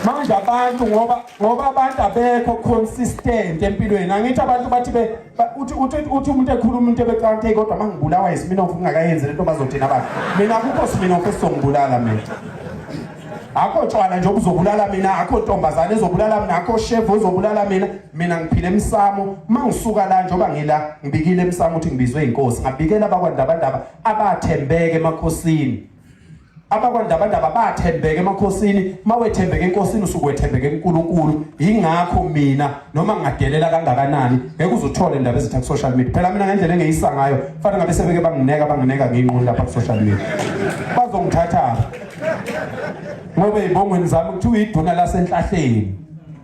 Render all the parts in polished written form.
Manje abantu ngoba abantu abekho consistent empilweni. Angithi abantu bathi be uthi uthi uthi umuntu ekhuluma umuntu ebecabanga ukuthi kodwa mangibulawa isiminofu ngingakayenzi lento bazothina abantu. Mina akukho siminofu esizongibulala mina. Akho tshwala nje obuzobulala mina, akho ntombazane ezobulala mina, akho chef ozobulala mina. Mina ngiphila emsamo. Mangisuka la njengoba ngila ngibikile emsamo ukuthi ngibizwe inkosi. Ngabikela abakwandabandaba abathembeke emakhosini. Abakwandabandaba bathembeke emakhosini, mawethembeke enkosini usuke wethembeke kuNkulunkulu. Ingakho mina noma ngingadelela kangakanani ngeke uzuthole indaba ezitha ku social media. Phela mina ngendlela engeyisa ngayo, fanele ngabe sebeke bangineka nginqunu lapha ku social media. Bazongithatha ngoba ezibongweni zami kuthiwa iduna lasenhlahleni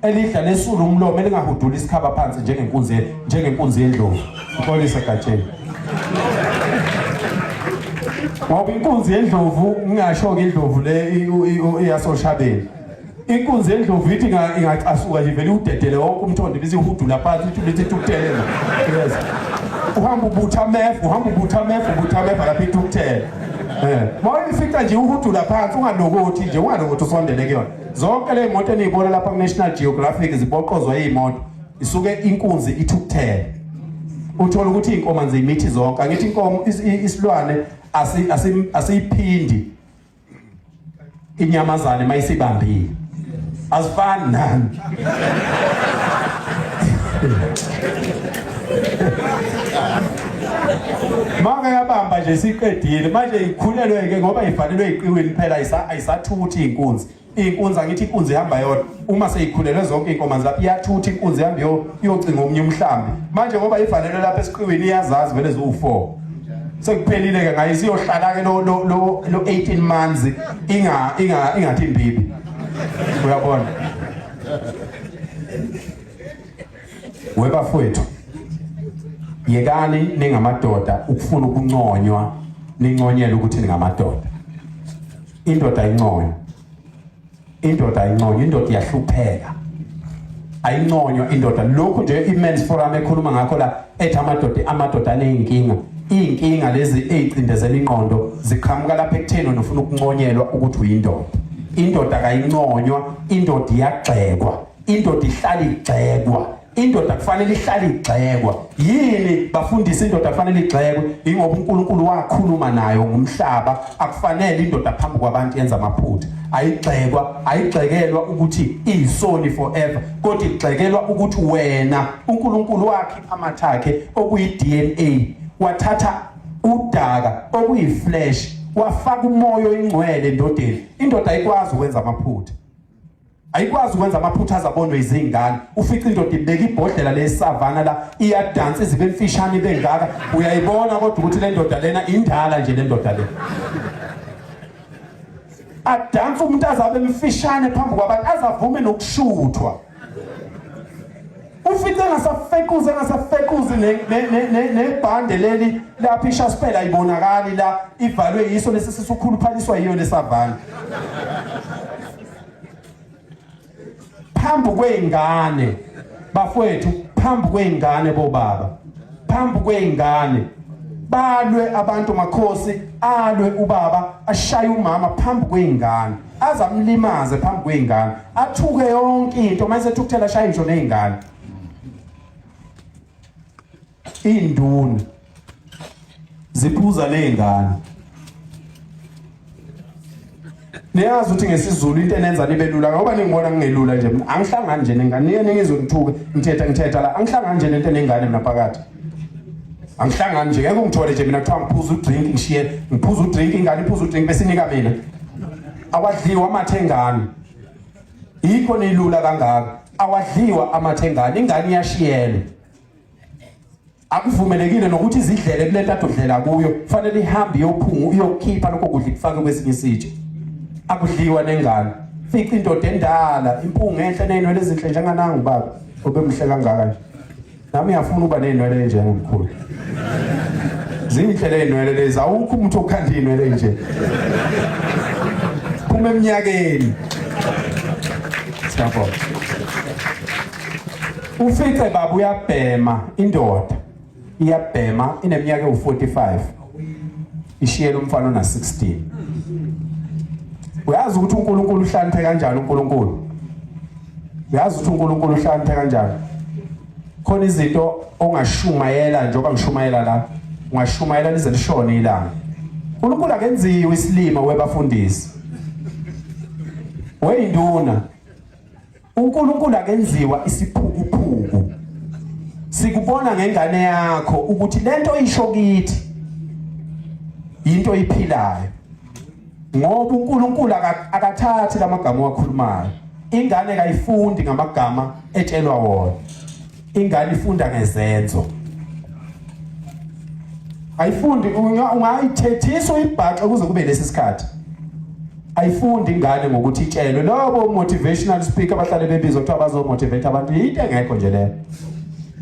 elidla lesula umlomo elingahuduli isikhaba phansi njengenkunzi yendlovu. Ngixolise Gatsheni. Ngoba inkunzi yendlovu ngingasho-ke indlovu le iyasoshabeni. Inkunzi yendlovu ithi ingacasuka nje vele udedele wonke umthondo bese ihudula phansi ithi lithi ithukuthele. Yes. Uhamba ubutha amefu, uhamba ubutha amefu, ubutha amefu lapha ithukuthele. Eh, mawuyifica nje uhudula phansi ungalokothi nje ungalokothi usondele kuyona. Zonke le moto eniyibona lapha ku National Geographic ziboqozwa izimoto. Isuke inkunzi ithukuthele. Uthola ukuthi inkomo ziyimithi zonke. Angithi inkomo isilwane asiyiphindi inyamazane mayisibambile. Azifani nani. Maka yabamba nje siqedile manje ikhulelwe ke ngoba ifanelwe iqiwini phela ayisathuthi inkunzi. Inkunzi angithi inkunzi ihamba yodwa uma seyikhulelwe zonke inkomo lapha iyathutha inkunzi ihamba iyocinga omunye umhlambi. Manje ngoba ifanelwe lapha esiqiwini iyazazi vele ziwu4. Sekuphelile ke ngayo isiyohlala ke lo 18 months inga inga ingathi imbibi. Uyabona? Webafowethu yekani ningamadoda ukufuna ukunconywa ninconyele ukuthi ningamadoda. Indoda ayinconywa. Indoda ayinconywa, indoda iyahlupheka. Ayinconywa indoda. Lokhu nje i-Men's Forum ekhuluma ngakho la ethi amadoda aneyinkinga. Iy'nkinga lezi ey'cindezela ingqondo ziqhamuka lapha ekutheni wena ufuna ukunconyelwa ukuthi uyindoda. Indoda kayinconywa, indoda iyagxekwa. Indoda ihlala igxekwa. Indoda kufanele ihlale igxekwa. Yini bafundisi indoda kufanele igxekwe? Ingoba uNkulunkulu wakhuluma nayo ngomhlaba, akufanele indoda phambi kwabantu yenza amaphutha. Ayigxekwa, ayigxekelwa ukuthi iyisoni forever, kodwa igxekelwa ukuthi wena uNkulunkulu wakhipha amathakhe okuyi DNA, wathatha udaka okuyi flesh, wafaka umoya oyingcwele endodeni. Indoda ayikwazi ukwenza amaphutha. Ayikwazi ukwenza amaphutha azabonwe izingane. Ufica indoda ibeka ibhodlela lesavana la iyadansa izibe emfishane ibe ngaka. Uyayibona kodwa ukuthi le ndoda lena indala nje le ndoda le. Adansa umuntu azabe emfishane phambi kwabantu azavume nokushuthwa. Ufice engasafequzi engasafequzi nebhande leli lapho ishaspela ayibonakali la ivalwe yiso lesi sisukhuluphaliswa yiyo lesavana. Phambi kwey'ngane bafowethu, phambi kwey'ngane bobaba, phambi kwey'ngane balwe abantu makhosi, alwe ubaba ashaye umama phambi kwey'ngane, azamlimaze phambi kwey'ngane, athuke yonke into, mase ethukuthela ashaye ngisho ney'ngane. Induna ziphuza nezingane. Niyazi ukuthi ngesiZulu into enenza nibe lula ngoba ningibona ngingelula nje mina angihlangani nje nengane niye ningizongithuka ngithetha la angihlangani nje nento enengane mina phakathi. Angihlangani nje ngeke ungithole nje mina kuthiwa ngiphuza udrink ngishiye ngiphuza udrink ingane iphuza udrink bese inika mina. Awadliwa amathe engane. Yikho nilula kangaka. Awadliwa amathe engane ingane iyashiyelwa. Akuvumelekile nokuthi izidlele kulento adodlela kuyo, kufanele ihambe iyophunga iyokhipha lokho kudla ikufake kwesinye isitsha. Akudliwa nengane. Fica indoda endala, impunga enhle nezinwele ezinhle njenganangu baba, obemhle kangaka nje. Nami ngiyafuna ukuba nezinwele enjengomkhulu. Zinhle lezinwele lezi, awukho umuntu okhanda izinwele nje. Phuma eminyakeni. Siyabonga. Ufice baba uyabhema indoda iyabhema ineminyaka ewu-45 ishiyela umfana ona-16. Uyazi ukuthi uNkulunkulu uhlakaniphe kanjani uNkulunkulu? Uyazi ukuthi uNkulunkulu uhlakaniphe kanjani? Khona izinto ongashumayela njengoba ngishumayela la, ungashumayela lize lishone ilanga. uNkulunkulu akenziwe isilima webafundisi. Weyinduna. uNkulunkulu akenziwa isiphukuphuku. Sikubona ngengane yakho ukuthi lento isho kithi into iphilayo. Ngoba uNkulunkulu akathathi lamagama owakhulumayo. Ingane kayifundi ngamagama etshelwa wona. Ingane ifunda ngezenzo. Ayifundi ungayithethisa uyibhaxe kuze kube lesi sikhathi. Ayifundi ingane ngokuthi itshelwe. Lobo motivational speaker abahlale bebizwa kuthiwa bazomotivate abantu yinto engekho nje leyo.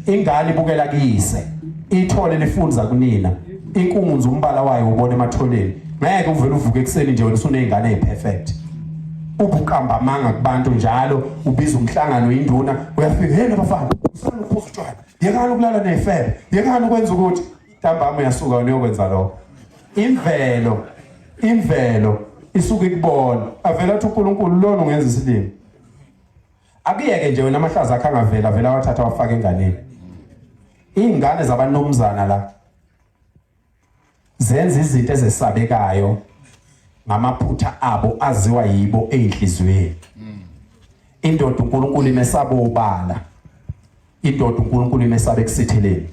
Ingane ibukela kuyise. Ithole lifunza kunina. Inkunzi umbala wayo ubona ematholeni. Ngeke uvele uvuke ekuseni nje wena usunezingane eziperfect. Ubuqamba amanga kubantu njalo ubiza umhlangano induna uyafika hey nabafana usana uphuza utshwala yekani ukulala nefebe yekani ukwenza ukuthi ntambama uyasuka uyokwenza lokho imvelo imvelo isuke ikubona avela athi uNkulunkulu lona ungenza isilimo akuyeke nje wena amahlaza akhe angavela vela wathatha wafaka enganeni izingane zabanumzana la zenza izinto ezesabekayo ngamaphutha abo aziwa yibo ezinhlizweni indoda uNkulunkulu imesaba obala indoda uNkulunkulu imesaba ekusitheleni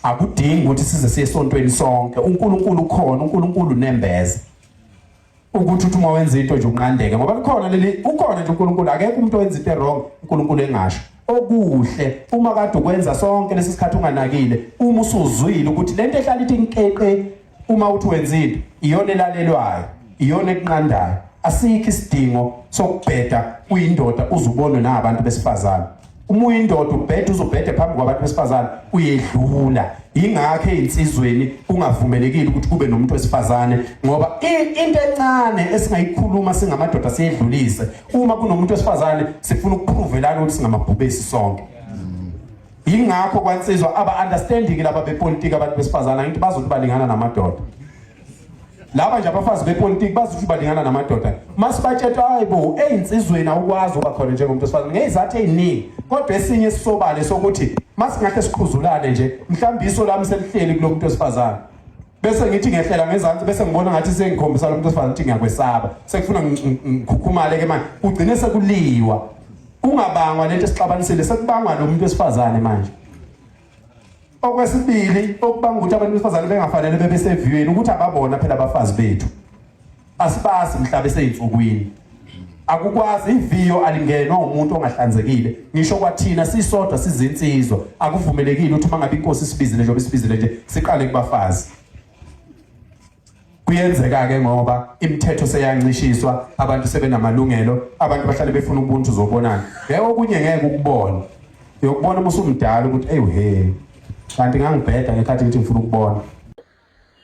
akudingi ukuthi size siye esontweni sonke uNkulunkulu ukhona uNkulunkulu unembeza ukuthi uthi uma wenza into nje unqandeke ngoba kukhona leli ukhona nje uNkulunkulu akekho umuntu owenza into wrong uNkulunkulu engasho okuhle uma kade ukwenza sonke lesi sikhathi unganakile uma usuzwile ukuthi lento ehlala ithi nkeqe uma uthi wenza into iyona elalelwayo iyona ekunqandayo asikho isidingo sokubheda uyindoda uzubonwe nabantu besifazane Uma uyindoda ubhede uzobhede phambi kwabantu besifazane uyedlula. Yingakho ezinsizweni kungavumelekile ukuthi kube nomuntu wesifazane ngoba into encane esingayikhuluma singamadoda siyedlulise. Uma kunomuntu wesifazane sifuna ukuprovelana ukuthi singamabhubesi sonke. Yingakho kwansizwa aba understanding laba bepolitiki abantu besifazane ngithi bazothi balingana namadoda. Laba nje abafazi bepolitiki bazi ukuthi balingana namadoda. Masibatshela hayibo ezinsizweni awukwazi uba khona njengomuntu wesifazane ngezathu eziningi. Kodwa esinye esisobale sokuthi masingahle siqhuzulane nje mhlawumbe iso lami selihleli kulo muntu wesifazane. Bese ngithi ngehlela ngezansi bese ngibona ngathi sengikhombisa lo muntu wesifazane ukuthi ngiyakwesaba. Sekufuna ngikhukhumale ke manje. Kugcine sekuliwa. Kungabangwa lento esixabanisile sekubangwa lo muntu wesifazane manje. Okwesibili okubanga ukuthi abantu besifazane bengafanele bebe seviyweni ukuthi ababona phela abafazi bethu. Asibazi mhla beseyinsukwini. Akukwazi iviyo alingenwa umuntu ongahlanzekile. Ngisho kwathina sisodwa sizinsizwa akuvumelekile ukuthi uma ngabe inkosi isibizile njengoba isibizile nje siqale kubafazi. Kuyenzeka ke ngoba imithetho seyancishiswa abantu sebenamalungelo abantu bahlale befuna ubuntu uzobonana ngeke okunye ngeke ukubona uyokubona uma usumdala ukuthi eyi he kanti ngangibheda ngekhathi ngithi ngifuna ukubona.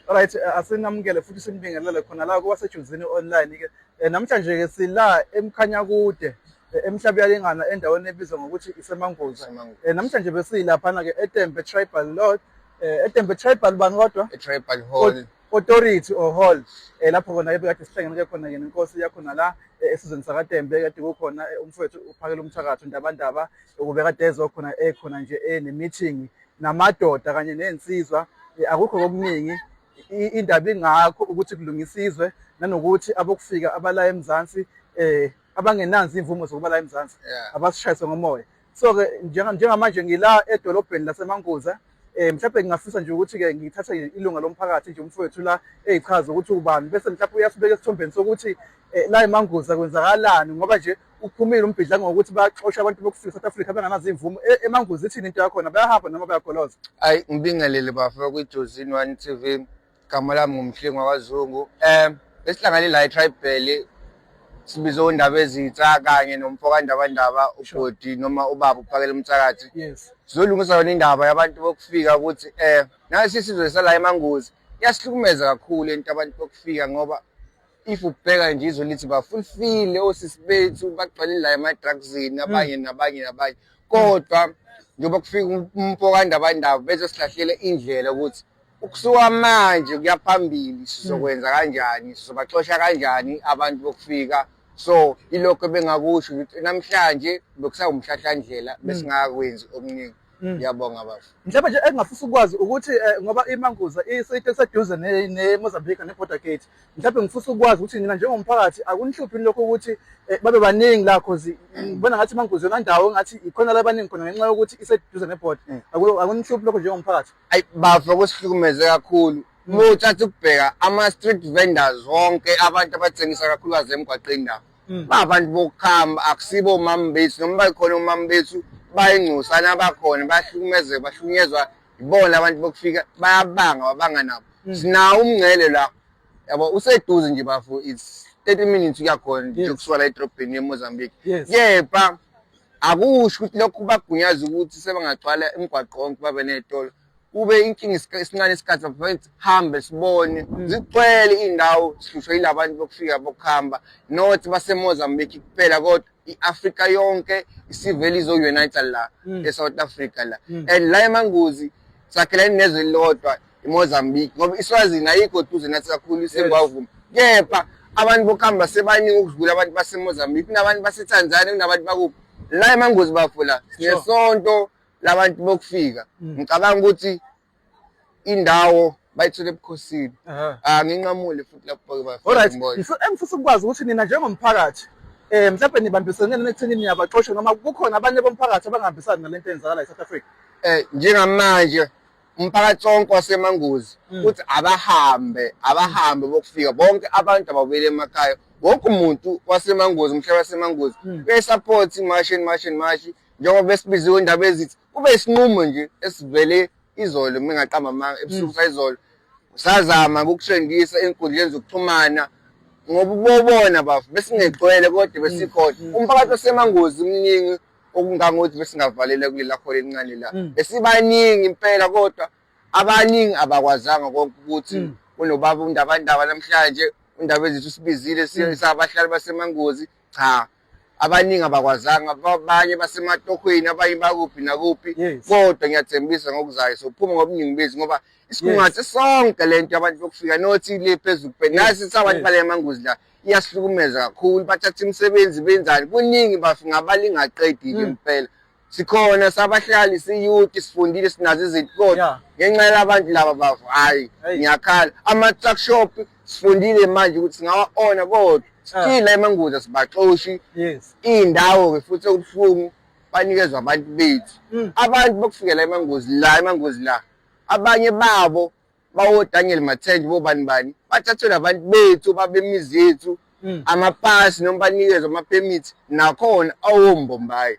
Alright, asinamukele futhi sinibingelele khona la kwaseJozini online ke. Namhlanje ke sila eMkhanyakude eMhlabuyalingana endaweni ebizwa ngokuthi iseManguza. Namhlanje besilaphana ke eTembe Tribal Lodge, eTembe Tribal bani kodwa? E-Tribal Hall. Authority or Hall. Lapho khona ke bekade sihlangene ke khona ke nenkosi yakhona la esizweni sakaTembe kade kukhona umfowethu uphakela umthakathi uNdabandaba ukube kade ezokhona ekhona nje ene-meeting namadoda kanye nezinsizwa. Akukho okuningi indaba ingakho ukuthi kulungisa izwe nanokuthi abokufika abala eMzansi abangenazo imvumo zokuba la eMzansi abasishayise ngomoya. So ke njengamanje ngila edolobheni laseManguza mhlawumbe ngingafisa nje ukuthi ke ngithathe ilunga lomphakathi nje umfowethu la eyichaza ukuthi ubani bese mhlawumbe uyasibeka esithombeni sokuthi la eManguza kwenzakalani ngoba nje uphumile umbhidla ngokuthi baxosha abantu bokufika South Africa benganazo imvumo eManguza ithini into yakhona bayahamba noma bayagoloza? Ayi ngibingelele bafo kwiJozini One TV. Igama lami nguMhlengi wakwaZungu. Besihlangane la eTribal sibize ondaba ezitha kanye nomfo kaNdabandaba uGodi noma ubaba uphakela umthakathi. Yes. Sizolungisa yona indaba yabantu bokufika ukuthi nasi isizwe sala eManguzi iyasihlukumeza kakhulu into abantu bokufika ngoba if ubheka nje izwe lithi bafulfile osisi bethu bagcwele la ema-drugsini abanye nabanye nabanye kodwa njengoba kufika umfo kaNdabandaba bezosihlahlela indlela ukuthi ukusuka manje kuya phambili sizokwenza kanjani sizobaxosha kanjani abantu bokufika. So ilokho bengakusho ukuthi namhlanje bekusawumhlahlandlela, besingakwenzi okuningi. Ngiyabonga baba. Mhlawumbe nje engingafisa ukwazi ukuthi ngoba iManguza iseduze neMozambique ne-border gate, mhlawumbe ngifisa ukwazi ukuthi nina njengomphakathi akunihluphi lokho ukuthi babe baningi la, cause ngibona ngathi iManguza yona ndawo engathi ikhona la abaningi khona ngenxa yokuthi iseduze ne-border. Akunihluphi lokho njengomphakathi? Ayi bafo, kusihlukumeze kakhulu. Uma uthatha ukubheka ama-street vendors wonke, abantu abathengisa kakhulukazi emgwaqeni la, babantu bokuhamba, akusibo omama bethu. Noma bakhona omama bethu bayingcosana, abakhona bayahlukumezeka, bahlukunyezwa ibona abantu bokufika, bayabanga babanga nabo. Sinawo umngcele la, yabo, useduze nje bafo, it's 30 minutes ukuya khona nje kusuka la edrobheni eMozambique. Kepha akusho ukuthi lokhu bagunyaza ukuthi sebangagcwala imigwaqo wonke babe ney'tolo. Kube inkinga isincane isikhathi bafethu, hambe sibone zigcwele iy'ndawo, sihlushwe yila bantu bokufika bokuhamba, not baseMozambique kuphela kodwa i-Afrika yonke isivele izo-unite la e-South Africa la. And la eManguzi sakhelene nezwe elilodwa iMozambique, ngoba iSwazini ayikho duze nathi kakhulu, isengwavuma. Kepha abantu bokuhamba sebaningi ukudlula abantu baseMozambique. Kunabantu baseTanzania, kunabantu bakuphi la eManguzi bafo la. Sinesonto labantu bokufika. Ngicabanga ukuthi indawo bayithole ebukhosini. Anginqamule futhi lapho ke bafo. Alright, engifisa ukwazi ukuthi nina njengomphakathi mhlawumbe nibambisene nekutheni niyabaxosha noma kukhona abanye bomphakathi abangahambisani nalento eyenzakala eSouth Africa? Njengamanje umphakathi wonke waseManguzi uthi abahambe, abahambe bokufika bonke, abantu ababuyele emakhaya. Wonke umuntu waseManguzi, umhlaba waseManguzi uyayi-support iMarch and March and March njengoba besibiziwe indaba ezithi kube isinqumo nje esivele izolo, uma ngingaqamba amanga, ebusuku sayizolo. Sazama ukutrendisa ey'nkundleni zokuxhumana ngoba ubobona bafo besingegcwele kodwa besikhona. Umphakathi waseManguzi mningi okungangokuthi besingavalela kulela holo elincane la. Besibaningi impela kodwa abaningi abakwazanga konke ukuthi unobaba uNdabandaba namhlanje, undaba ezithi usibizile sabahlali baseManguzi. Cha, abaningi abakwazanga, abanye basematohweni, abanye bakuphi nakuphi. Kodwa ngiyathembisa ngokuzayo sophuma ngobuningi bethu, ngoba isikhungathi sonke lento yabantu bokufika nothi le phezulu kuphela. Nasi sabantu bale Manguzi la iyasihlukumeza kakhulu, bathatha imisebenzi, benzani kuningi bafi ngabali ngaqedi nje impela. Sikhona sabahlali, siyouth, sifundile, sinazo izinto, kodwa ngenxa yalabantu laba bafo, hhayi, ngiyakhala. Ama-tuck shop sifundile manje ukuthi singawa-ona, kodwa still la eManguzi asibaxoshi. Iy'ndawo-ke futhi okubuhlungu banikezwa abantu bethu, abantu bokufika la eManguzi, la eManguzi la, abanye babo bawo-Daniel Mathenje, bobani bani, bathathelwe abantu bethu babemizi yethu amapasi noma banikezwe ama-permit nakhona awombombayi.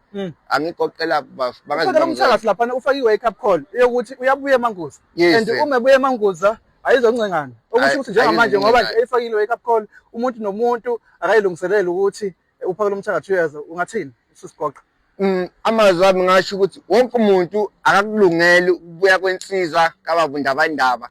Angigoqela bafo. Ufakela umthakathi laphana, ufake i-wake up call eyokuthi uyabuya eManguza. And uma ebuya eManguza ayizoncengana, okusho ukuthi njengamanje ngoba nje eyifakile i-wake up call, umuntu nomuntu akayilungiselele ukuthi uphakela umthakathi uyeza. Ungathini sisigoqa? Amazwi ami ngasho ukuthi wonke umuntu akakulungeli ukubuya kwensizwa kababa uNdabandaba.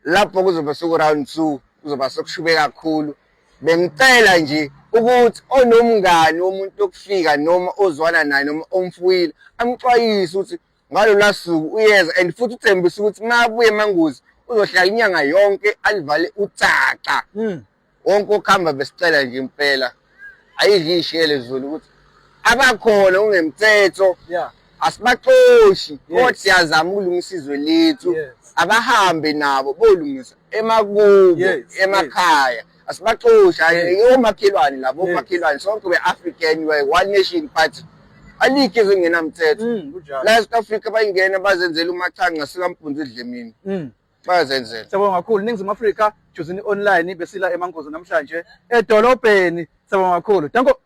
Lapho kuzobe seku-round 2, kuzoba sekushube kakhulu. Bengicela nje ukuthi onomngani womuntu okufika noma ozwana naye noma omfuyile amxwayise ukuthi ngalolu suku uyeza, and futhi uthembise ukuthi uma abuye eManguzi uzohlala inyanga yonke alivale uthaxa. Wonke okuhamba besicela nje impela ayidle ishele Zulu ukuthi abakhona kungemthetho asibaxoshi, kodwa siyazama ukulungisa izwe lethu. Abahambe nabo bolungisa emakubo, emakhaya, asibaxoshi. Omakhelwane labo, omakhelwane sonke, we-African, we one nation, but alikho izwe engenamthetho. La e-South Africa bayingena bazenzela umachanga sikampunzi idle mina, bayazenzela. Siyabonga kakhulu Ningizimu Afrika, Jozini Online, besila eManguzi namhlanje edolobheni. Siyabonga kakhulu. Danko.